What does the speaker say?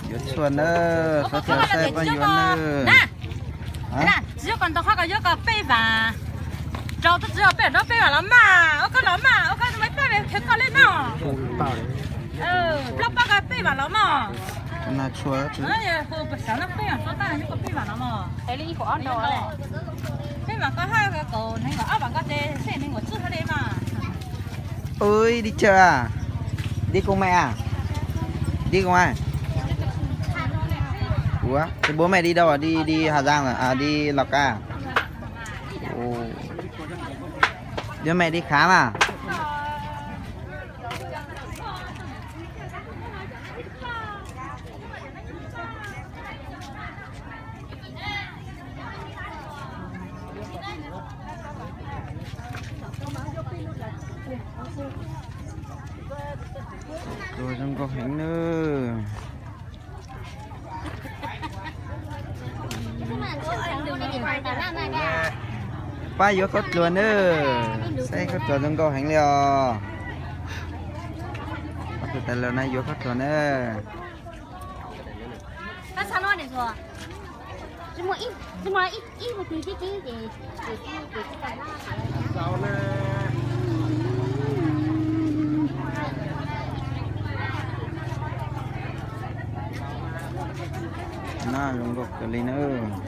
Yuav txhua na, xob txhua saib pab yuav na. Tsis yog koj ntau qhov koj yuav koj peb vam. Rau tub txiv peb vam los mas, ua koj los mas, ua koj peb vam khaws koj li no. Plaub pab koj peb vam los mas. Hu peb vam los mas. Peb vam koj hab kaum neeg, ob vam koj ces seb neeg nkaum tsib hab li mas. Ui, đi chợ à? Đi cùng mẹ à? Đi cùng ai? Ủa, thế bố mẹ đi đâu à? Đi, đi Hà Giang à? À, đi Lào Cai à? Ồ. Đưa mẹ đi khám à? Tuag zoo nkauj heev nawb. Pab yuav khaub dluag nawb, saib khaub dluag zoo nkauj heev li os. Pab tus tais laug na yuav khaub dluag nawb. No zoo nkauj kawg li nawb.